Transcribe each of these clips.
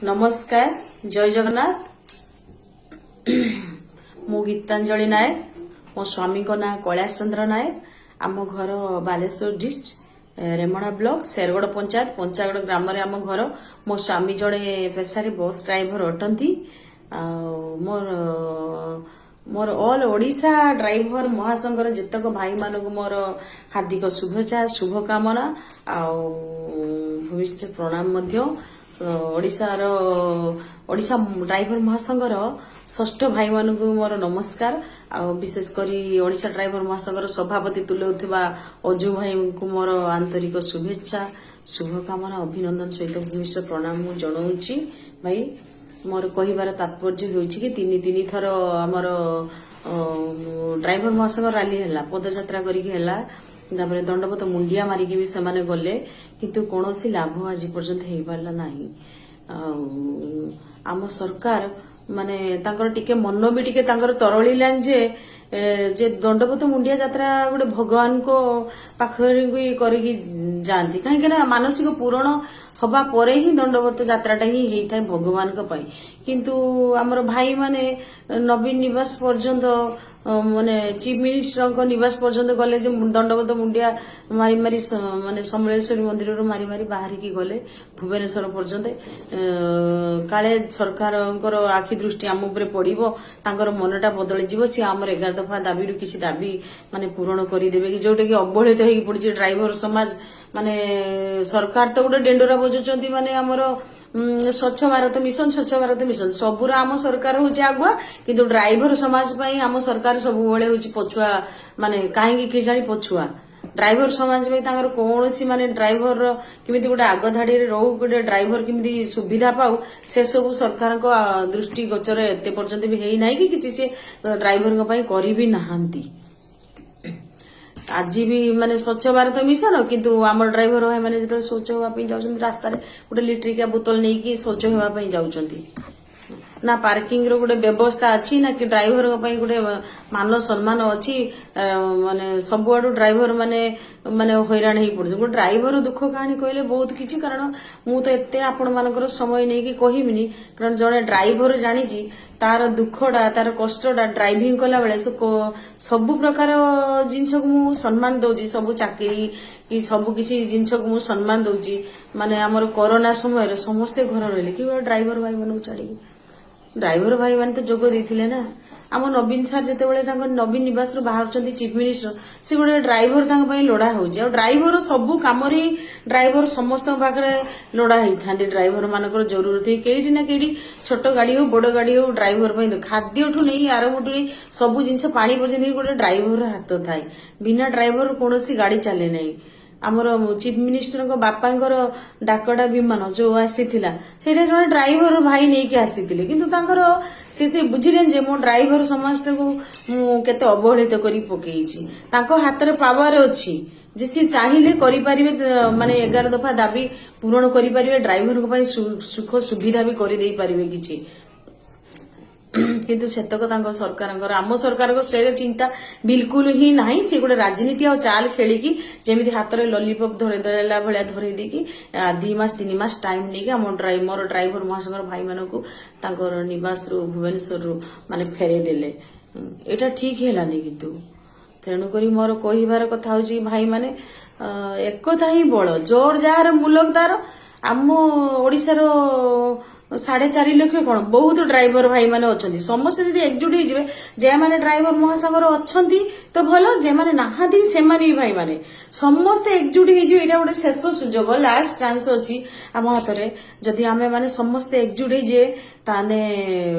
ନମସ୍କାର, ଜୟ ଜଗନ୍ନାଥ। ମୁଁ ଗୀତାଞ୍ଜଳି ନାୟକ। ମୋ ସ୍ୱାମୀଙ୍କ ନାଁ କୈଳାସ ଚନ୍ଦ୍ର ନାୟକ। ଆମ ଘର ବାଲେଶ୍ୱର ଡିଷ୍ଟ୍ରିକ୍ଟ, ରେମଣା ବ୍ଲକ, ଶେରଗଡ଼ ପଞ୍ଚାୟତ, ପଞ୍ଚାଗଡ଼ ଗ୍ରାମରେ ଆମ ଘର। ମୋ ସ୍ୱାମୀ ଜଣେ ପେଶାରେ ବସ୍ ଡ୍ରାଇଭର ଅଟନ୍ତି। ଆଉ ମୋର ମୋର ଅଲ୍ ଓଡ଼ିଶା ଡ୍ରାଇଭର ମହାସଂଘର ଯେତକ ଭାଇମାନଙ୍କୁ ମୋର ହାର୍ଦ୍ଦିକ ଶୁଭେଚ୍ଛା, ଶୁଭକାମନା ଆଉ ଭବିଷ୍ୟ ପ୍ରଣାମ ମଧ୍ୟ। ଓଡ଼ିଶା ଡ୍ରାଇଭର ମହାସଂଘର ଷଷ୍ଠ ଭାଇମାନଙ୍କୁ ମୋର ନମସ୍କାର। ଆଉ ବିଶେଷ କରି ଓଡ଼ିଶା ଡ୍ରାଇଭର ମହାସଂଘର ସଭାପତି ତୁଲାଉଥିବା ଅଜୁ ଭାଇଙ୍କୁ ମୋର ଆନ୍ତରିକ ଶୁଭେଚ୍ଛା, ଶୁଭକାମନା, ଅଭିନନ୍ଦନ ସହିତ ଭୂମିଷ୍ଠ ପ୍ରଣାମ ମୁଁ ଜଣାଉଛି। ଭାଇ, ମୋର କହିବାର ତାତ୍ପର୍ଯ୍ୟ ହେଉଛି କି ତିନି ତିନି ଥର ଆମର ଡ୍ରାଇଭର ମହାସଂଘ ରାଲି ହେଲା, ପଦଯାତ୍ରା କରିକି ହେଲା, ତାପରେ ଦଣ୍ଡବତ ମୁଣ୍ଡିଆ ମାରିକି ବି ସେମାନେ ଗଲେ, କିନ୍ତୁ କୌଣସି ଲାଭ ଆଜି ପର୍ଯ୍ୟନ୍ତ ହେଇପାରିଲା ନାହିଁ। ଆଉ ଆମ ସରକାର ମାନେ ତାଙ୍କର ଟିକେ ମନ ବି ଟିକେ ତାଙ୍କର ତରଳିଲାନି ଯେ ଦଣ୍ଡବତ ମୁଣ୍ଡିଆ ଯାତ୍ରା ଗୋଟେ ଭଗବାନଙ୍କ ପାଖରେ ବି କରିକି ଯାଆନ୍ତି, କାହିଁକି ନା ମାନସିକ ପୂରଣ ହବା ପରେ ହିଁ ଦଣ୍ଡବତ ଯାତ୍ରାଟା ହିଁ ହେଇଥାଏ ଭଗବାନଙ୍କ ପାଇଁ। କିନ୍ତୁ ଆମର ଭାଇମାନେ ନବୀନ ନିବାସ ପର୍ଯ୍ୟନ୍ତ, ମାନେ ଚିଫ ମିନିଷ୍ଟରଙ୍କ ନିବାସ ପର୍ଯ୍ୟନ୍ତ ଗଲେ ଯେ ଦଣ୍ଡବତ ମୁଣ୍ଡିଆ ମାରି ମାରି, ମାନେ ସମଲେଶ୍ୱରୀ ମନ୍ଦିରରୁ ମାରି ମାରି ବାହାରିକି ଗଲେ ଭୁବନେଶ୍ୱର ପର୍ଯ୍ୟନ୍ତ, କାଳେ ସରକାରଙ୍କର ଆଖି ଦୃଷ୍ଟି ଆମ ଉପରେ ପଡିବ, ତାଙ୍କର ମନଟା ବଦଳିଯିବ, ସିଏ ଆମର 11 ଦଫା ଦାବିରୁ କିଛି ଦାବି ମାନେ ପୂରଣ କରିଦେବେ କି, ଯୋଉଟା କି ଅବହେଳିତ ହେଇକି ପଡିଛି ଡ୍ରାଇଭର ସମାଜ। ମାନେ ସରକାର ତ ଗୋଟେ ଡେଣ୍ଡୁରା ବଜାଉଛନ୍ତି, ମାନେ ଆମର ସ୍ୱଚ୍ଛ ଭାରତ ମିଶନ, ସ୍ୱଚ୍ଛ ଭାରତ ମିଶନ, ସବୁର ଆମ ସରକାର ହଉଛି ଆଗୁଆ, କିନ୍ତୁ ଡ୍ରାଇଭର ସମାଜ ପାଇଁ ଆମ ସରକାର ସବୁବେଳେ ହଉଛି ପଛୁଆ। ମାନେ କାହିଁକି କେଜାଣି ପଛୁଆ ଡ୍ରାଇଭର ସମାଜ ପାଇଁ। ତାଙ୍କର କୌଣସି ମାନେ ଡ୍ରାଇଭରର କେମିତି ଗୋଟେ ଆଗ ଧାଡିରେ ରହୁ, ଗୋଟେ ଡ୍ରାଇଭର କେମିତି ସୁବିଧା ପାଉ, ସେସବୁ ସରକାରଙ୍କ ଦୃଷ୍ଟି ଗୋଚର ଏତେ ପର୍ଯ୍ୟନ୍ତ ବି ହେଇନାହିଁ କି କିଛି ସେ ଡ୍ରାଇଭରଙ୍କ ପାଇଁ କରିବି ନାହାନ୍ତି। ଆଜି ବି ମାନେ ସ୍ୱଚ୍ଛ ଭାରତ ମିଶନ, କିନ୍ତୁ ଆମର ଡ୍ରାଇଭର ଭାଇମାନେ ଯେତେବେଳେ ଶୌଚ ହେବା ପାଇଁ ଯାଉଛନ୍ତି, ରାସ୍ତାରେ ଗୋଟେ ଲିଟରିକିଆ ବୋତଲ ନେଇକି ଶୌଚ ହେବା ପାଇଁ ଯାଉଛନ୍ତି। ନା ପାର୍କିଂ ର ଗୋଟେ ବ୍ୟବସ୍ଥା ଅଛି, ନା କି ଡ୍ରାଇଭରଙ୍କ ପାଇଁ ଗୋଟେ ମାନ ସମ୍ମାନ ଅଛି। ମାନେ ସବୁଆଡୁ ଡ୍ରାଇଭର ମାନେ ମାନେ ହଇରାଣ ହେଇ ପଡୁଛନ୍ତି। ଗୋଟେ ଡ୍ରାଇଭର ଦୁଃଖ କାହାଣୀ କହିଲେ ବହୁତ କିଛି, କାରଣ ମୁଁ ତ ଏତେ ଆପଣ ମାନଙ୍କର ସମୟ ନେଇକି କହିବିନି, କାରଣ ଜଣେ ଡ୍ରାଇଭର ଜାଣିଛି ତାର ଦୁଃଖଟା, ତାର କଷ୍ଟଟା। ଡ୍ରାଇଭିଂ କଲା ବେଳେ ସେ ସବୁ ପ୍ରକାର ଜିନିଷକୁ ମୁଁ ସମ୍ମାନ ଦଉଛି, ସବୁ ଚାକିରି କି ସବୁ କିଛି ଜିନିଷକୁ ମୁଁ ସମ୍ମାନ ଦଉଛି। ମାନେ ଆମର କରୋନା ସମୟରେ ସମସ୍ତେ ଘରେ ରହିଲେ, କେବଳ ଡ୍ରାଇଭର ଭାଇମାନଙ୍କୁ ଛାଡିକି। ଡ୍ରାଇଭର ଭାଇମାନେ ତ ଯୋଗ ଦେଇଥିଲେ ନା। ଆମ ନବୀନ ସାର୍ ଯେତେବେଳେ ତାଙ୍କ ନବୀନ ନିବାସରୁ ବାହାରୁଛନ୍ତି ଚିଫ ମିନିଷ୍ଟର, ସେ ଗୋଟେ ଡ୍ରାଇଭର ତାଙ୍କ ପାଇଁ ଲୋଡା ହଉଛି। ଆଉ ଡ୍ରାଇଭର ସବୁ କାମରେ ହିଁ ଡ୍ରାଇଭର ସମସ୍ତଙ୍କ ପାଖରେ ଲୋଡା ହେଇଥାନ୍ତି। ଡ୍ରାଇଭର ମାନଙ୍କର ଜରୁରତ ହେଇ କେଇଠି ନା କେଇଠି, ଛୋଟ ଗାଡି ହଉ, ବଡ ଗାଡି ହଉ, ଡ୍ରାଇଭର ପାଇଁ ଖାଦ୍ୟଠୁ ନେଇ ଆରମ୍ଭଠୁ ନେଇ ସବୁ ଜିନିଷ, ପାଣି ପର୍ଯ୍ୟନ୍ତ ବି ଗୋଟେ ଡ୍ରାଇଭର ହାତ ଥାଏ। ବିନା ଡ୍ରାଇଭର କୌଣସି ଗାଡି ଚାଲେ ନାହିଁ। ଆମର ଚିଫ ମିନିଷ୍ଟରଙ୍କ ବାପାଙ୍କର ଡାକଟା ବିମାନ ଯୋଉ ଆସିଥିଲା, ସେଇଟା ଜଣେ ଡ୍ରାଇଭର ଭାଇ ନେଇକି ଆସିଥିଲେ। କିନ୍ତୁ ତାଙ୍କର ସେ ବୁଝିଲେନି ଯେ ମୋ ଡ୍ରାଇଭର ସମାଜଟାକୁ ମୁଁ କେତେ ଅବହେଳିତ କରି ପକେଇଛି। ତାଙ୍କ ହାତରେ ପାୱାର ଅଛି ଯେ ସିଏ ଚାହିଁଲେ କରିପାରିବେ, ମାନେ 11 ଦଫା ଦାବି ପୂରଣ କରିପାରିବେ, ଡ୍ରାଇଭରଙ୍କ ପାଇଁ ସୁଖ ସୁବିଧା ବି କରିଦେଇ ପାରିବେ କିଛି। କିନ୍ତୁ ସେତକ ତାଙ୍କ ସରକାରଙ୍କର, ଆମ ସରକାରଙ୍କ ସେ ଚିନ୍ତା ବିଲକୁଲ ହିଁ ନାହିଁ। ସେ ଗୋଟେ ରାଜନୀତି ଆଉ ଚାଲ ଖେଳିକି ଯେମିତି ହାତରେ ଲଲିପପ୍ ଧରେଇ ଦେଲା ଭଳିଆ ଧରେଇ ଦେଇକି 2 ମାସ 3 ମାସ ଟାଇମ ନେଇକି ଆମ ମୋର ଡ୍ରାଇଭର ମହାସଂଘର ଭାଇମାନଙ୍କୁ ତାଙ୍କର ନିବାସରୁ, ଭୁବନେଶ୍ୱରରୁ ମାନେ ଫେରେଇ ଦେଲେ। ଏଇଟା ଠିକ ହେଲାନି କିନ୍ତୁ। ତେଣୁକରି ମୋର କହିବାର କଥା ହଉଛି, ଭାଇମାନେ, ଏକତା ହିଁ ବଳ, ଜୋର ଯାହାର ମୁଲକ ତାର। ଆମ ଓଡିଶାର 4.5 ଲକ୍ଷ କଣ, ବହୁତ ଡ୍ରାଇଭର ଭାଇମାନେ ଅଛନ୍ତି। ସମସ୍ତେ ଯଦି ଏକଜୁଟ ହେଇଯିବେ, ଯେଉଁମାନେ ଡ୍ରାଇଭର ମହାସଂଘର ଅଛନ୍ତି ତ ଭଲ, ଯେଉଁମାନେ ନାହାନ୍ତି ବି ସେମାନେ ବି ଭାଇମାନେ ସମସ୍ତେ ଏକଜୁଟ ହେଇଯିବେ। ଏଇଟା ଗୋଟେ ଶେଷ ସୁଯୋଗ, ଲାଷ୍ଟ ଚାନ୍ସ ଅଛି ଆମ ହାତରେ। ଯଦି ଆମେ ମାନେ ସମସ୍ତେ ଏକଜୁଟ ହେଇଯିବେ, ତାହେଲେ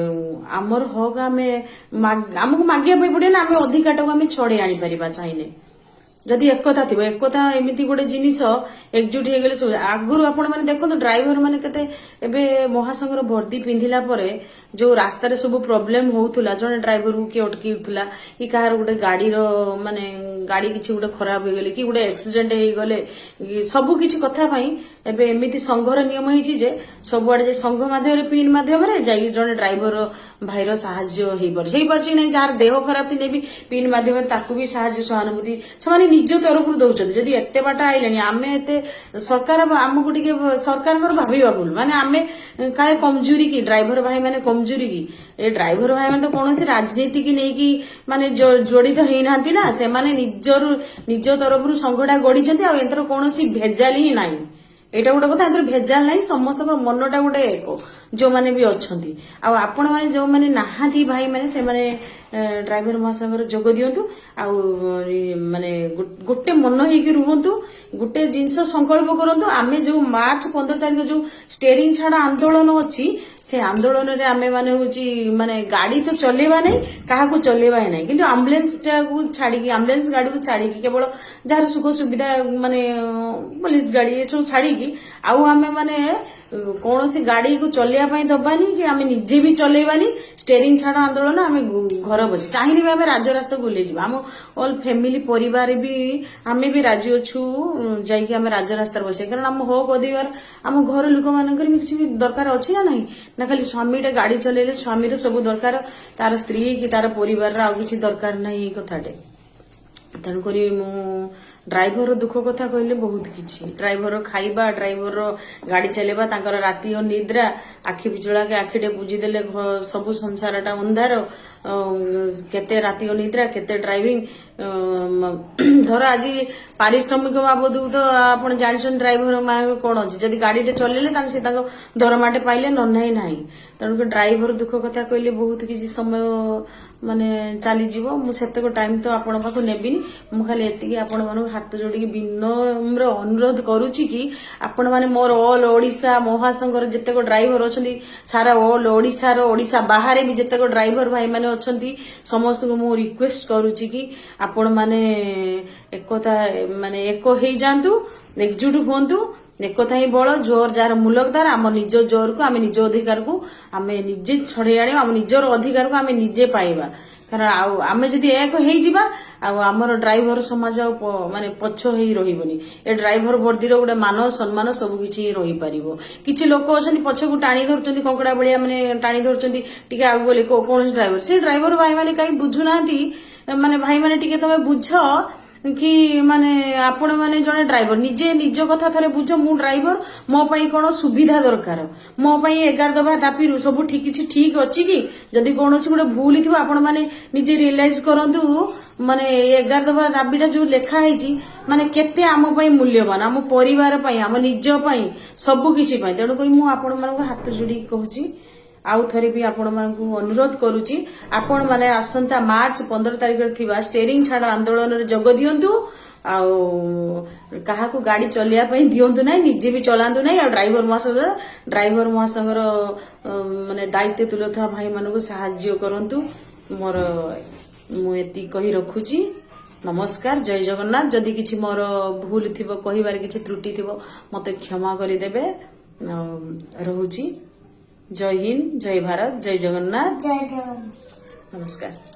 ଆମର ହକ ଆମେ ଆମକୁ ମାଗିବା ପାଇଁ ପଡିବ ନା, ଆମେ ଅଧିକାରଟାକୁ ଆମେ ଛଡେଇ ଆଣିପାରିବା ଚାହିଁଲେ, ଯଦି ଏକତା ଥିବ। ଏକତା ଏମିତି ଗୋଟେ ଜିନିଷ, ଏକଜୁଟ ହେଇଗଲେ ସବୁ। ଆଗରୁ ଆପଣ ମାନେ ଦେଖନ୍ତୁ, ଡ୍ରାଇଭର ମାନେ କେତେ ଏବେ ମହାସଂଘର ବର୍ଦ୍ଦି ପିନ୍ଧିଲା ପରେ ଯୋଉ ରାସ୍ତାରେ ସବୁ ପ୍ରୋବ୍ଲେମ ହଉଥିଲା, ଜଣେ ଡ୍ରାଇଭରକୁ କିଏ ଅଟକିଉଥିଲା କି କାହାର ଗୋଟେ ଗାଡିର ମାନେ ଗାଡି କିଛି ଗୋଟେ ଖରାପ ହେଇଗଲେ କି ଗୋଟେ ଆକ୍ସିଡେଣ୍ଟ ହେଇଗଲେ କି ସବୁ କିଛି କଥା ପାଇଁ ଏବେ ଏମିତି ସଂଘର ନିୟମ ହେଇଛି ଯେ ସବୁଆଡେ ଯେ ସଂଘ ମାଧ୍ୟମରେ, ପିନ୍ ମାଧ୍ୟମରେ ଯାଇକି ଜଣେ ଡ୍ରାଇଭର ଭାଇର ସାହାଯ୍ୟ ହେଇପାରୁଛି କି ନାହିଁ। ଯାହାର ଦେହ ଖରାପ ଥିଲେ ବି ପିନ୍ ମାଧ୍ୟମରେ ତାକୁ ବି ସାହାଯ୍ୟ ସହାନୁଭୂତି ସେମାନେ ନିଜ ତରଫରୁ ଦଉଛନ୍ତି। ଯଦି ଏତେ ବାଟ ଆଇଲେଣି, ଆମେ ଏତେ ସରକାର ଆମକୁ ଟିକେ, ସରକାରଙ୍କର ଭାବିବା ଭୁଲ। ମାନେ ଆମେ କାଳେ କମଜୋରି କି, ଡ୍ରାଇଭର ଭାଇ ମାନେ କମଜୋରି କି? ଏ ଡ୍ରାଇଭର ଭାଇ ମାନେ ତ କୌଣସି ରାଜନୀତିକି ନେଇକି ମାନେ ଜଡିତ ହେଇନାହାନ୍ତି ନା। ସେମାନେ ନିଜରୁ ନିଜ ତରଫରୁ ସଂଘଟା ଗଢିଛନ୍ତି, ଆଉ ଏଥିର କୌଣସି ଭେଜାଲ ହିଁ ନାହିଁ। ଏଇଟା ଗୋଟେ କଥା, ଏଥିରେ ଭେଜାଲ ନାହିଁ। ସମସ୍ତଙ୍କର ମନଟା ଗୋଟେ ଏକ, ଯୋଉମାନେ ବି ଅଛନ୍ତି। ଆଉ ଆପଣମାନେ ଯୋଉମାନେ ନାହାନ୍ତି ଭାଇମାନେ, ସେମାନେ ଡ୍ରାଇଭର ମହାସଂଘରେ ଯୋଗ ଦିଅନ୍ତୁ, ଆଉ ମାନେ ଗୋଟେ ମନ ହେଇକି ରୁହନ୍ତୁ। ଗୋଟେ ଜିନିଷ ସଂକଳ୍ପ କରନ୍ତୁ, ଆମେ ଯୋଉ ମାର୍ଚ୍ଚ 15 ତାରିଖ ଯୋଉ ଷ୍ଟେରିଂ ଛାଡ ଆନ୍ଦୋଳନ ଅଛି, ସେ ଆନ୍ଦୋଳନରେ ଆମେ ମାନେ ହଉଛି ମାନେ ଗାଡି ତ ଚଲେଇବା ନାହିଁ, କାହାକୁ ଚଲେଇବା ହିଁ ନାହିଁ। କିନ୍ତୁ ଆମ୍ବୁଲାନ୍ସ ଟାକୁ ଛାଡିକି, ଆମ୍ବୁଲାନ୍ସ ଗାଡିକୁ ଛାଡିକି, କେବଳ ଯାହାର ସୁଖ ସୁବିଧା ମାନେ ପୋଲିସ ଗାଡି ଏସବୁ ଛାଡିକି, ଆଉ ଆମେ ମାନେ କୌଣସି ଗାଡିକୁ ଚଲେଇବା ପାଇଁ ଦବାନି କି ଆମେ ନିଜେ ବି ଚଲେଇବାନି। ଷ୍ଟେରିଂ ଛାଡ ଆନ୍ଦୋଳନ, ଆମେ ଘର ବସି ଚାହିଁଲେ ବି ଆମେ ରାଜରାସ୍ତାକୁ ଓହ୍ଲେଇଯିବା। ଆମ ଅଲ୍ ଫ୍ୟାମିଲି, ପରିବାର ବି, ଆମେ ବି ରାଜି ଅଛୁ, ଯାଇକି ଆମେ ରାଜରାସ୍ତାରେ ବସିବା। କାରଣ ଆମ ହକ ଅଧିକାର, ଆମ ଘର ଲୋକମାନଙ୍କର ବି କିଛି ବି ଦରକାର ଅଛି ନା ନାହିଁ? ନା ଖାଲି ସ୍ୱାମୀଟା ଗାଡି ଚଲେଇଲେ ସ୍ୱାମୀର ସବୁ ଦରକାର, ତାର ସ୍ତ୍ରୀ କି ତାର ପରିବାରର ଆଉ କିଛି ଦରକାର ନାହିଁ? ଏଇ କଥାଟେ। ତେଣୁକରି ମୁଁ ଡ୍ରାଇଭରର ଦୁଃଖ କଥା କହିଲେ ବହୁତ କିଛି। ଡ୍ରାଇଭର ଖାଇବା, ଡ୍ରାଇଭରର ଗାଡି ଚଲେଇବା, ତାଙ୍କର ରାତି ଅନିଦ୍ରା, ଆଖି ପିଛୁଳାକେ ଆଖିଟେ ବୁଜିଦେଲେ ସବୁ ସଂସାରଟା ଅନ୍ଧାର। କେତେ ରାତି ଅନିଦ୍ରା, କେତେ ଡ୍ରାଇଭିଂ। ଧର ଆଜି ପାରିଶ୍ରମିକ ବାବଦକୁ ତ ଆପଣ ଜାଣିଛନ୍ତି ଡ୍ରାଇଭର ମାନଙ୍କର କଣ ଅଛି। ଯଦି ଗାଡିଟେ ଚଲେଇଲେ ତାହେଲେ ସେ ତାଙ୍କ ଦରମାଟେ ପାଇଲେ, ନ ନାହିଁ ନାହିଁ। ତେଣୁକରି ଡ୍ରାଇଭର ଦୁଃଖ କଥା କହିଲେ ବହୁତ କିଛି ସମୟ ମାନେ ଚାଲିଯିବ। ମୁଁ ସେତକ ଟାଇମ ତ ଆପଣଙ୍କ ପାଖକୁ ନେବିନି। ମୁଁ ଖାଲି ଏତିକି ଆପଣମାନଙ୍କୁ ହାତ ଯୋଡ଼ିକି ବିନମ୍ର ଅନୁରୋଧ କରୁଛି କି ଆପଣମାନେ ମୋର ଅଲ୍ ଓଡ଼ିଶା ମହାସଂଘର ଯେତେକ ଡ୍ରାଇଭର ଅଛନ୍ତି, ସାରା ଅଲ୍ ଓଡ଼ିଶାର, ଓଡ଼ିଶା ବାହାରେ ବି ଯେତେକ ଡ୍ରାଇଭର ଭାଇମାନେ ଅଛନ୍ତି, ସମସ୍ତଙ୍କୁ ମୁଁ ରିକ୍ୱେଷ୍ଟ କରୁଛି କି ଆପଣମାନେ ଏକତା, ମାନେ ଏକ ହେଇଯାଆନ୍ତୁ, ଏକଜୁଟ ହୁଅନ୍ତୁ। ଏକତା ହିଁ ବଳ, ଜୋର ଯାହାର ମୁଲକଦାର। ଆମ ନିଜ ଜୋରକୁ, ଆମେ ନିଜ ଅଧିକାରକୁ ଆମେ ନିଜେ ଛଡେଇ ଆଣିବା। ଆମ ନିଜର ଅଧିକାରକୁ ଆମେ ନିଜେ ପାଇବା। କାରଣ ଆଉ ଆମେ ଯଦି ଏକ ହେଇଯିବା, ଆଉ ଆମର ଡ୍ରାଇଭର ସମାଜ ଆଉ ମାନେ ପଛ ହେଇ ରହିବନି। ଏ ଡ୍ରାଇଭର ବର୍ଦ୍ଦିର ଗୋଟେ ମାନ ସମ୍ମାନ ସବୁ କିଛି ରହିପାରିବ। କିଛି ଲୋକ ଅଛନ୍ତି, ପଛକୁ ଟାଣି ଧରୁଛନ୍ତି, କଙ୍କଡା ଭଳିଆ ମାନେ ଟାଣି ଧରୁଛନ୍ତି। ଟିକେ ଆଗକୁ ଗଲେ କୌଣସି ଡ୍ରାଇଭର, ସେ ଡ୍ରାଇଭର ଭାଇମାନେ କାହିଁ ବୁଝୁନାହାନ୍ତି? ମାନେ ଭାଇମାନେ, ଟିକେ ତମେ ବୁଝ କି ମାନେ ଆପଣ ମାନେ ଜଣେ ଡ୍ରାଇଭର, ନିଜେ ନିଜ କଥା ଥରେ ବୁଝ। ମୁଁ ଡ୍ରାଇଭର, ମୋ ପାଇଁ କଣ ସୁବିଧା ଦରକାର? ମୋ ପାଇଁ 11 ଦଫା ଦାବିରୁ ସବୁ ଠିକ, କିଛି ଠିକ ଅଛି କି? ଯଦି କୌଣସି ଗୋଟେ ଭୁଲ ଥିବ, ଆପଣ ମାନେ ନିଜେ ରିଏଲାଇଜ କରନ୍ତୁ। ମାନେ 11 ଦଫା ଦାବିଟା ଯୋଉ ଲେଖା ହେଇଛି, ମାନେ କେତେ ଆମ ପାଇଁ ମୂଲ୍ୟବାନ, ଆମ ପରିବାର ପାଇଁ, ଆମ ନିଜ ପାଇଁ, ସବୁ କିଛି ପାଇଁ। ତେଣୁକରି ମୁଁ ଆପଣମାନଙ୍କୁ ହାତ ଯୋଡ଼ିକି କହୁଛି, ଆଉ ଥରେ ବି ଆପଣମାନଙ୍କୁ ଅନୁରୋଧ କରୁଛି, ଆପଣମାନେ ଆସନ୍ତା ମାର୍ଚ୍ଚ 15 ତାରିଖରେ ଥିବା ଷ୍ଟେରିଂ ଛାଡ଼ ଆନ୍ଦୋଳନରେ ଯୋଗ ଦିଅନ୍ତୁ, ଆଉ କାହାକୁ ଗାଡି ଚଲେଇବା ପାଇଁ ଦିଅନ୍ତୁ ନାହିଁ, ନିଜେ ବି ଚଲାନ୍ତୁ ନାହିଁ। ଆଉ ଡ୍ରାଇଭର ମହାସଂଘର ମାନେ ଦାୟିତ୍ୱ ତୁଲାଉଥିବା ଭାଇମାନଙ୍କୁ ସାହାଯ୍ୟ କରନ୍ତୁ। ମୁଁ ଏତିକି କହି ରଖୁଛି। ନମସ୍କାର, ଜୟ ଜଗନ୍ନାଥ। ଯଦି କିଛି ମୋର ଭୁଲ ଥିବ, କହିବାରେ କିଛି ତ୍ରୁଟି ଥିବ, ମତେ କ୍ଷମା କରିଦେବେ। ଆଉ ରହୁଛି। ଜୟ ହିନ୍ଦ, ଜୟ ଭାରତ, ଜୟ ଜଗନ୍ନାଥ। ଜୟ ଜଗନ୍ନାଥ। ନମସ୍କାର।